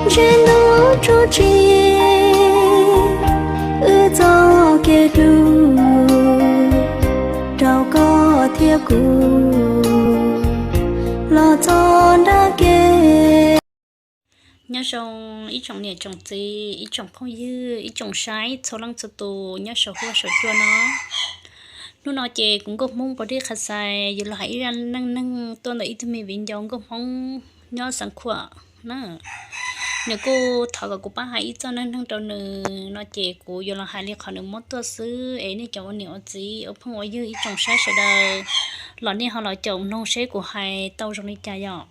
Ntshe ntuj tsuj ci wb txoj kev hlub rau koj thiab kuv los txog nram kev. Nyob zoo ib tsoom niam tsoom txiv, ib tsoom phooj ywg, ib tsoom saib txhua leej txhua tus nyob saum huab saum cua no. Hnub no ces kuv Nkauj Hmoob Pov Dij Qha Xais yuav los hais ib zaj neej neeg tuaj ntawm ib tug me viv ncaus Nkauj Hmoob nyob Xeev Khuam na. Nws kuj thov kom kuv pab hais ib txoj neej neeg rau nws no ces kuv yuav los hais li qhov nws muab tuaj xwb es nej cov ua niam ua txiv ua phooj ua ywg ib tsoom saib sawv daws los nej ho los caum mloog seb kuv hais tau zoo li cas yom.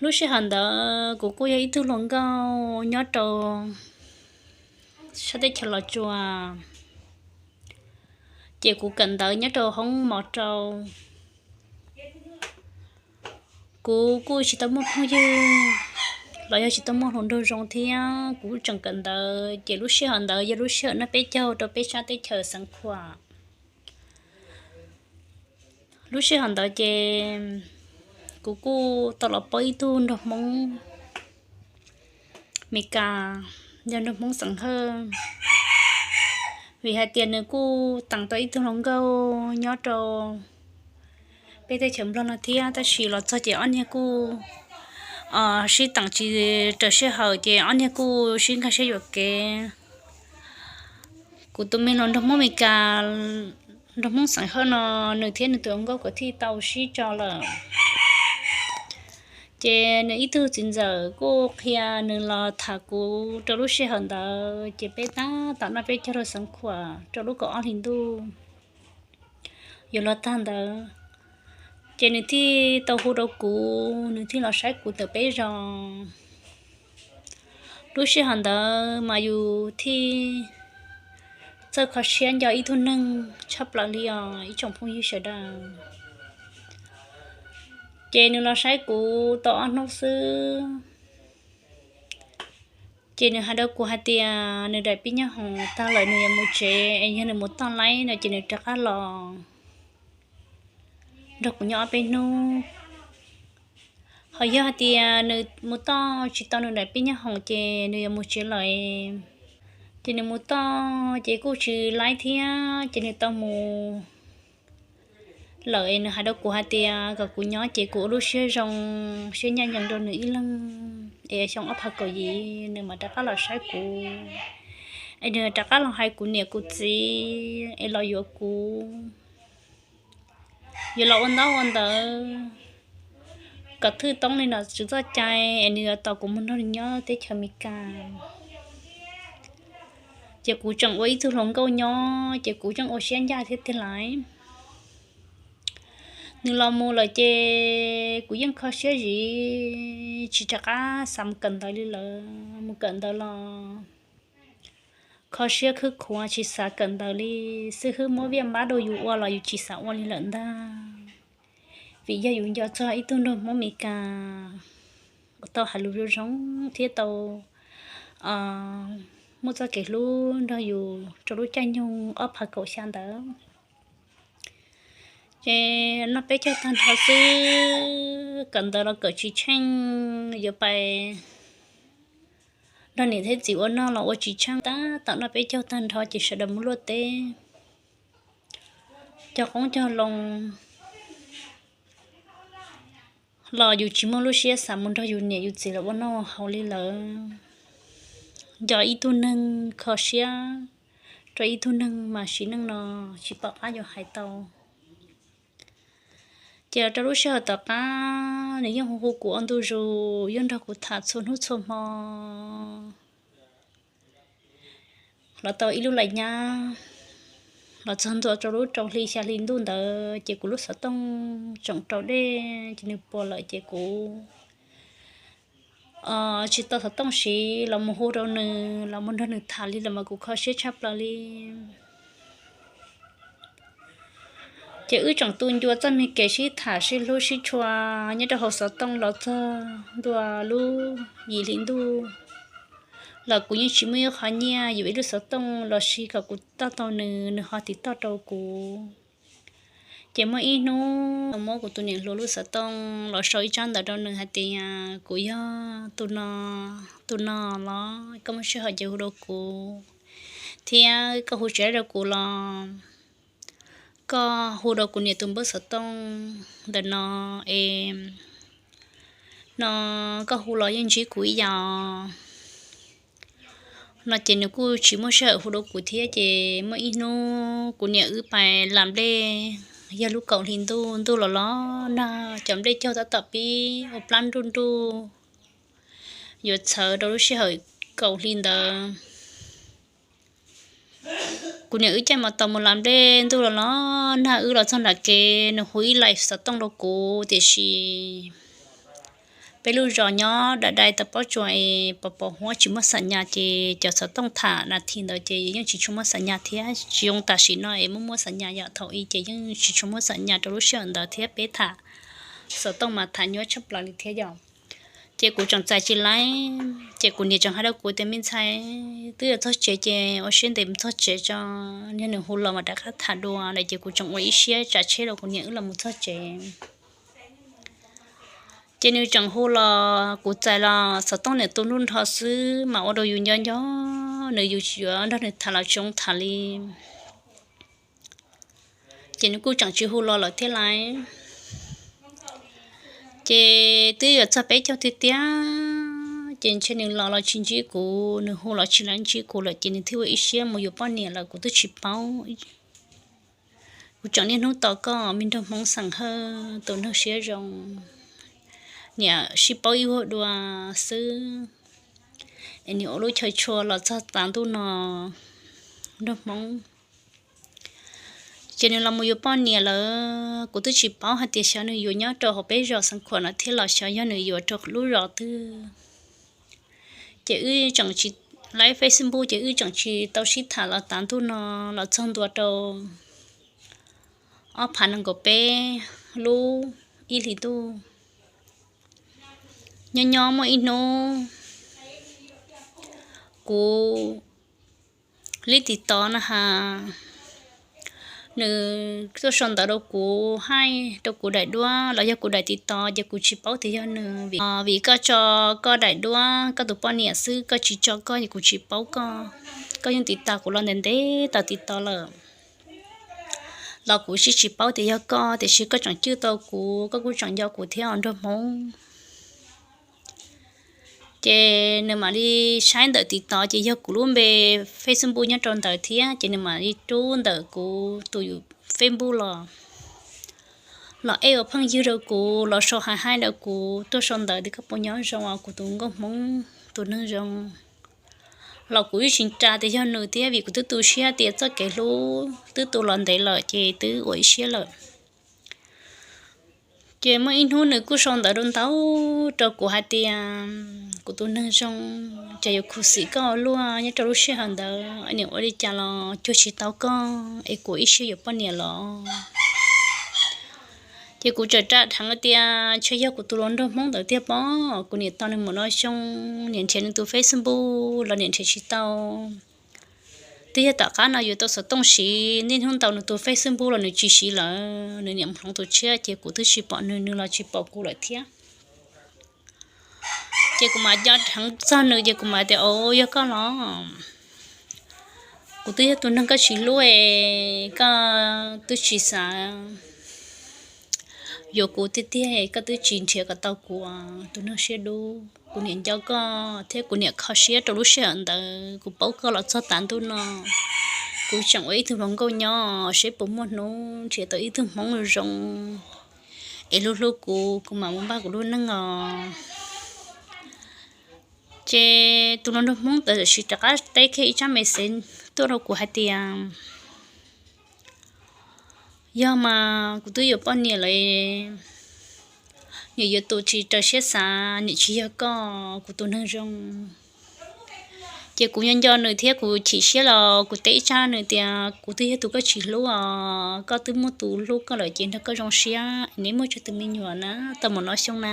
Lub sij hawm ntawd kuv kuj yog ib tug hluas nkauj nyob rau sab teb chaws Los Tsuas, ces kuv kawm ntawv nyob rau hoob mos rau. Kuv kuj tsis tau muaj phooj ywg los yog tsis tau muaj hluas nraug zoo thiab, kuv tseem kawm ntawv ces lub sij hawm ntawd yog lub sij hawm noj peb caug rau peb sab teb chaws Xeev Khuam. Lub sij hawm ntawd ces kuv kuj tau los paub ib tug nraug Hmoob Meskas, yog nraug Hmoob xeem Hawj, vim hais tias nws kuj teem tau ib tug hluas nkauj nyob rau peb teb chaws Nplog no thiab, tab sis los txog ces ob niag kuj sib teem tsis raws sij hawm ces ob niag kuj sib nkag siab yuam kev. Kuv tus me hluas nraug Hmoob Meskas, nraug Hmoob xeem Hawj no, nws thiab nws tus hluas nkauj kuj thiaj tau sib tso lawm. Ces nws ib tug txiv ntxawm kuj qhia nws los tham kuv rau lub sij hawm ntawd ces peb tab tom noj peb caug rau Xeev Khuam rau lub kaum ob hlis ntuj yuav los tag ntawd, ces nws thiaj tau hu rau kuv, nws thiaj los saib kuv ntawm peb zos. Lub sij hawm ntawd mas yus thiaj txawj kho siab nco ib tug neeg tshaj plaws li os ib tsoom phooj ywg sawv daws. Ces nws los saib kuv tau ob hnub xwb, ces nws hais rau kuv hais tias nws daim pib nyob hoom tag lawm nws yuav mus tsev es yog nws mus toj laib no ces nws rov qab los nrog kuv nyob ob peb hnub. Ho yog hais tias nws mus toj tsis tau nws daim pib nyob hoom ces nws yuav mus tsev lawm. Ces nws mus toj ces kuj tsis laib thiab ces nws tau mus lawm es nws hais rau kuv hais tias kom kuv nyob ces kuv ua lub siab zoo siab ncaj ncees rau nws ib leeg es xyoo ob phav kaum yim nws mam rov qab los saib kuv, es nws rov qab los hais kuv niam kuv txiv es los yuav kuv, yuav los ua ntaub ua ntawv kom thwj toob li no tsis txoj cai es nws yuav tos kuv mus nrog nws nyob teb chaws Amelikas. Ces kuv tseem ua ib tug hluas nkauj nyob ces kuv yeej ua siab ncaj thiab tiag lais. Nws los mus lawm ces kuv yeej kho siab zim tsis rov qab xav mus kawm ntawv li lawm. Mus kawm ntawv los kho siab khwb khuav tsis xav kawm ntawv li. Xib hwb muab viaj npab rau yus ua los yus tsis xav ua li lawm ntag, vim yog yus nco txog ib tug nraug Hmoob Amelikas uas tau hais lus zoo zoo thiab tau muaj txoj kev hlub nrog yus rau lub caij nyoog ob phav kaum xya ntawd. Ces noj peb caug tag nrho xwb, kawm ntawv los kawm tsis tsheej, yuav pais nrog niam thiab txiv ua noj los ua tsis tsheej, tab tom noj peb caug tag nrho ces sawv daws mus luaj teb, cog qoob cog loo los yus tsis muaj lub siab xav mus nrog yus niam yus txiv los ua noj ua haus li lawm. Nco ib tug neeg kho siab rau ib tug neeg mas sim neej no tsis pom qab yuav hais tau. Ces los rau lub sij hawm tom qab nws yeej hu hu kuv ua ntu zus, yeej nrog kuv tham txhua hnub txhua hmo los tau ib lub lais nyab, los txog ntua rau lub rau hli xya hli ntuj ntawd ces kuv lub xov tooj tseem rau dej ces nws puas lawm ces kuv tsis tau xov tooj siv los mus hu rau nws los mus nrog nws tham li lawm mas kuv kho siab tshaj plaws li. Ces wb tseem tu ncua txoj me kev sib tham sib hlub sib tshua nyob rau hauv xov tooj los txog ntua lub yim hli ntuj los kuv yeej tsis muaj ib qho nyiaj yuav ib lub xov tooj los sis kom kuv toj tau nws, nws ho tiv toj rau kuv. Ces muaj ib hnub muab kuv tus niam hluas lub xov tooj los sau ib tsab ntawv rau nws hais tias, kuv yog tus no, tus no los koj muaj sij hawm ces hu rau kuv, thiab koj hu tsis tau rau kuv los koj hu rau kuv niam tus npawb xov tooj ntawm no es no koj hu los yeej ntsib kuv ib yam no. Ces nws kuj tsis muaj sij hawm hu rau kuv thiab. Ces muaj ib hnub kuv niam wb pais las nplej, yog lub kaum hli ntuj, ntuj los los nag, cov nplej cog tab tom pib ua plab nruj nruj, yuav txhawv rau lub sij hawm kaum hli ntawd. Kuv niam wb caij mos taus mus las nplej, ntuj los los nag, wb los txog nram kev nws hu ib laim xov tooj rau kuv, tiam sis peb lub zos nyob dai dai tau pob tsuas es pos pos huab tsis muaj xam nyas, ces cov xov tooj tham nas this ntawd ces yeej tsis tshua muaj xam nyas thiab. Tsis zoo tam sim no es muaj muaj xam nyas, yog thaum i ces yeej tsis tshua muaj xam nyas rau lub sij hawm ntawd thiab, peb tham xov tooj mas tham nyuaj tshaj plaws li thiab yom. Ces kuv tseem txais tsis laib, ces kuv niam tseem hais rau kuv tias, me ntxhais, twb yuav txog tsev ces ua siab ntev mus txog tsev tso, yog nws hu los mas rov qab tham dua lawm. Ces kuv tseem ua ib siab tsav tsheb rau kuv niam wb los mus txog tsev. Ces nws tseem hu los kuv txais los xov tooj niam tu nruj nrho xwb, mas ua rau yus nco nco nws, yus tsis yuav nrog nws tham los tsis zoo tham li. Ces nws kuj tseem tsis hu los lawm thiab lauj. Ces twb yuav txog peb caug tiag tiag, ces ntshe nws los los tsis ntsib kuv, nws hu los tsis los ntsib kuv lawm, ces nws thiaj ua ib siab mus yuav poj niam lawm kuv twb tsis paub. Kuv tseem niaj hnub tos koj me nraug Hmoob xeem Hawj, tus neeg siab zoo, niam sib paub ib vuag dua xwb, es niam ua lub chaw tshua los txog tav ntuj no, nraug Hmoob. Ces nws los mus yuav poj niam lawm, kuv twb tsis paub hais tias xyov nws yuav nyob rau hauv peb zos Xeev Khuam no thiab los xyov yog nws yuav rau lub zos twg. Ces wb tseem tsis, laib Facebook ces wb tseem tsis tau sib tham los tav ntuj no los txog ntua rau ob phav nees nkaum peb lub ib hlis ntuj. Nyob nyob muaj ib hnub kuv li TikTok no has, nws tuaj sau ntawv rau kuv, hais rau kuv daim duab los yog kuv daim TikTok, ces kuv tsis paub tias yog nws. Vim koj tso koj daim duab koj tus poj niam xwb, koj tsis tso koj ces kuv tsis paub koj. Koj yeej TikTok kuv los ntev ntev tas TikTok lawm, los kuv tsis tsis paub tias yog koj, tiam sis koj tseem cwj tau kuv, koj kuj tseem nco kuv thiab os nraug Hmoob. Ces nws mam li saib ntawm TikTok ces yog kuv lub npe Facebook nyob rau ntawd thiab, ces nws mam li rub ntawm kuv tus Facebook los, los ej ua phooj ywg rau kuv, los sau hais hais rau kuv, tuaj sau ntawv tias koj puas nyob zoo os kuv tus nkauj Hmoob tus neeg zoo. Los kuv ib tsis ntsa tias yog nws thiab, vim kuv twb tu siab tias txoj kev hlub twb tu los ntev lawm ces twb ua ib siab lawm. Ces muaj ib hnub nws kuj sau ntawv rau ntau rau kuv hais tias, kuv tus neeg zoo, ces yuav khuv xim koj ua luaj nyob rau lub sij hawm ntawd, niam ua li cas los cuag tsis tau koj es kuv ib siab yuav poj niam los. Ces kuv tseem ras dheev tias ntshe yog kuv tus hluas nraug Hmoob ntawd tiag pob, kuv niam tos nws mus no xyoo, niam nrhiav nws tus Facebook los niam nrhiav tsis tau. Twb yog tom qab no yuav tau xov tooj siv, niaj hnub ntaus nws tus Facebook los nws tsis siv lawm, nws niam hloov tus tshiab ces kuv twb tsis pom nws, nws los tsis pom kuv lawm thiab. Ces kuv mam nco dheev txog nws ces kuv mam tias, o, yog koj los, kuv twb yog tus neeg koj tsis hlub es koj twb tsis xav yuav kuv tiag tiag, koj twb tsis nrhiav kom tau kuv, tus neeg siab dub. Kuv niam nco koj thiab kuv niam kho siab rau lub sij hawm ntawd, kuv paub koj los txog tav ntuj no. Kuv tseem ua ib tug hluas nkauj nyob seb puas muaj hnub nrhiav tau ib tug Hmoob zoo es hlub hlub kuv, kuv mam mus npaj kuv lub neej os. Ces tus hluas nraug Hmoob ntawd tam sim rov qab teb kiag ib tsab message tuaj rau kuv hais tias, yog mas kuv twb yuav poj niam lawm, niam yuav tus tsis raws siab xav, niam tsis yog koj kuv tus neeg zoo. Ces kuv nco nco nws thiab kuv chim siab los kuv teb ib tsab nws tias, kuv twb yog tus koj tsis hlub os, koj twb muaj tus hlub koj lawm ces nrog koj zoo siab, neb muaj tsawg tus me nyuam na, tau mus no xyoo na.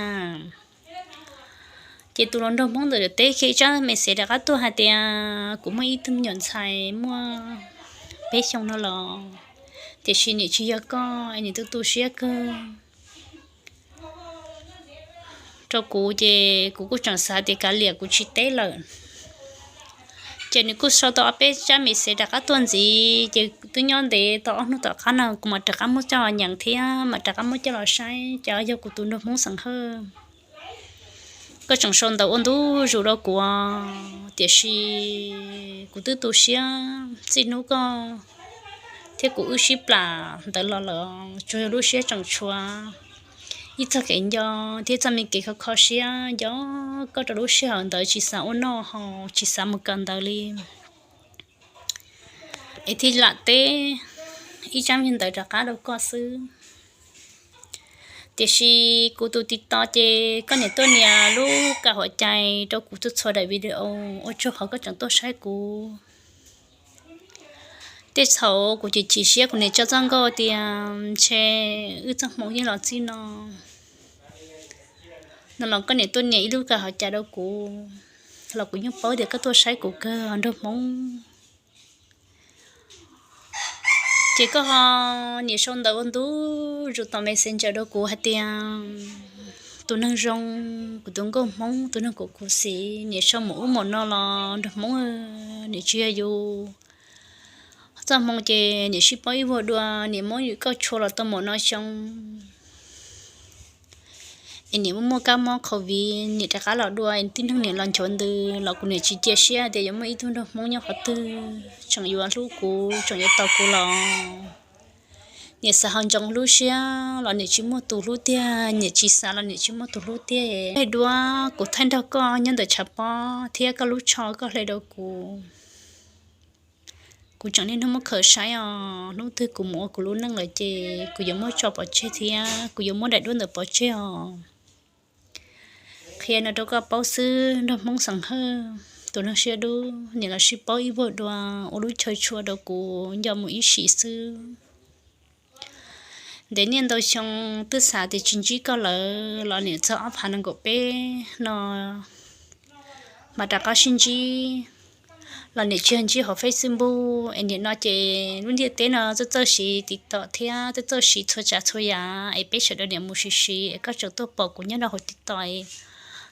Ces tus hluas nraug Hmoob ntawd teb kiag ib tsab message rov qab tuaj hais tias, kuv muaj ib tug me nyuam ntxhais muaj peb xyoo no los, tiam sis nim tsis yog koj, nim tu tu siab kawg rau kuv ces kuv kuj tseem xav tias kav liam kuv tsis teb lawm. Ces nws kuj sau tau ob peb tsab message rov qab tuaj ntxiv, ces twb nyob ntev tau ob hnub tom qab no kuv mam rov qab muab coj los nyeem thiab mam rov qab muab coj los saib ces yog kuv tus nraug Hmoob xeem Hawj. Koj tseem sau ntawv ua ntu zus rau kuv, tiam sis kuv twb tu siab txij hnub koj thiab kuv wb sib plam ntawd los lawm, tsuas yog lub siab tseem tshuav ib txoj kev nco thiab txoj me kev kho kho siab nco koj rau lub sij hawm ntawd tsis xav ua noj haus tsis xav mus kawm ntawv li. Es thiaj lam teb ib tsab me ntawv rov qab rau koj xwb. Tiam sis kuv tus TikTok ces koj niam tuaj nias lub kam hauv cai rau kuv txhua txhua daim video, ua tsaug qhov koj tseem tuaj saib kuv. Tej thaum kuv chim chim siab kuv niam tso txoj nkauj tias ntshe wb txoj hmoo yeej los txij no. No los koj niam tuaj nias ib lub kam hauv cai rau kuv, los kuv yeej paub tias koj tuaj saib kuv kawg nraug Hmoob. Ces koj ho niam sau ntawv ua ntu zus tom Messenger rau kuv hais tias tus neeg zoo, kuv tus nkauj Hmoob, tus neeg kuv khuv xim, niam sau mus ub mus no los nraug Hmoob, niam tsis yog yus txoj hmoo ces niam sib paub ib vuag dua, niam muab koj tshua los tau mus no xyoo. Es niam muaj muaj kab mob COVID, niam rov qab los dua, tib neeg niam los nchuav ntws los kuv niam tsis cia siab tias yuav muaj ib tug nraug Hmoob nyob qhov twg tseem yuav hlub kuv, tseem yuav tos kuv los. Niam xav ho ntsoov lub siab los niam tsis muaj tus hlub tiag, niam tsis xav los niam tsis muaj tus hlub tiag. Ej duab, kuv thaij nrog koj nyob ntawm tshav pob thiab koj lub tsho koj hle rau kuv. Kuv tseem niaj hnub muab khaws saib os, hnub twg kuv mus ua kuv lub neej lawm ces kuv yuav muab tso pov tseg thiab kuv yuav muab daim duab ntawd pov tseg os. Qhia no rau koj paub xwb nraug Hmoob xeem Hawj, tus neeg siab dub, niam los sib paub ib vuag dua, ua lub chaw tshua rau kuv nco mus ib sim xwb. Ntev niaj ntau xyoo twb xav tias tsis ntsib koj lawm los niam txog ob phav nees nkaum peb no mas rov qab sib ntsib, los niam tsis yog ntsib hauv Facebook es niam no ces lub ntiaj teb no txawj txawj siv TikTok thiab txawj txawj siv txhua tsav txhua yam es peb sawv daws niam mus siv siv es koj tseem tuaj pom kuv nyob rau hauv TikTok es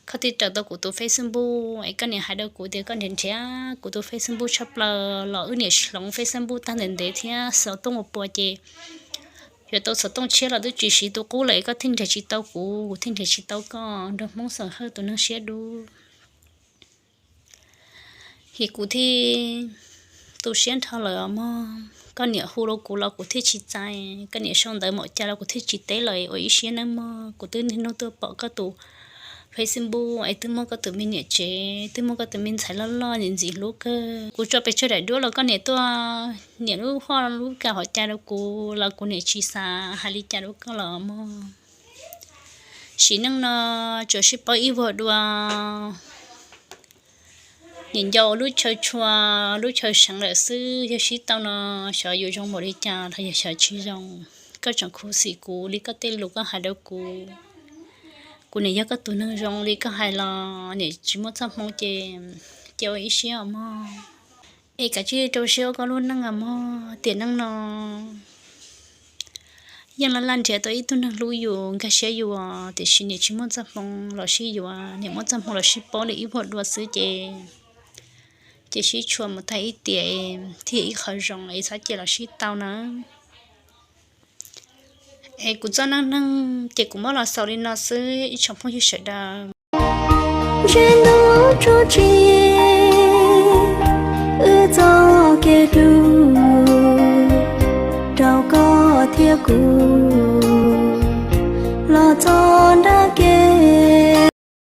koj thiaj raws tau kuv tus Facebook es koj niam hais rau kuv tias koj nrhiav nrhiav kuv tus Facebook tshaj plaws los wb niam hloov Facebook tag ntev ntev thiab xov tooj ua puas ces yuav tau xov tooj tshiab los twb tsis siv tus qub lawm es koj thiaj nrhiav tsis tau kuv, kuv thiaj nrhiav tsis tau koj nraug Hmoob xeem Hawj tus neeg siab dub. Es kuv thiaj tu siab nrho lawm mog, koj niam hu rau kuv los kuv thiaj tsis txais, koj niam sau ntawv maum cas los kuv thiaj tsis teb lawm, ua ib siab nawb mog, kuv twb niaj hnub tuaj pom koj tus Facebook es twb muaj koj tus me niam tsev, twb muaj koj tus me ntxhais loj loj ntxim ntxim hlub kawg. Kuv tso pes tsawg daim duab los koj niam tuaj niam lub hoj lub kas hauv cai rau kuv los kuv niam tsis xav hais li cas rau koj los mog. Sim neej no tsuas sib paub ib vuag dua, niam nco ua lub chaw tshua, lub chaw seev lawm xwb, yog sib tau no xyov yuav zoo npaum li cas los yog xyov tsis zoo. Koj tseem khuv xim kuv li koj tej lus koj hais rau kuv, kuv niam yog koj tus neeg zoo li koj hais los niam tsis muaj txoj hmoo ces cia ua ib siab os mog. Es kav tsij rau siab ua koj lub neej os mog, tiam neej no yeej laj laj nrhiav tau ib tug neeg hlub yus nkag siab yus, tiam sis niam tsis muaj txoj hmoo los sib yuav, niam muaj txoj hmoo los sib paub li ib vuag dua xwb ces, ces sib tshua mus tag ib tiam thiaj ib qho zoo es txhob cia los sib tau na. Es kuv txoj neej neeg ces kuv muab los xaus li no xwb ib tsoom phooj ywg sawv daws. Ntshe ntuj tsuj tsi wb txoj kev dub rau koj thiab kuv.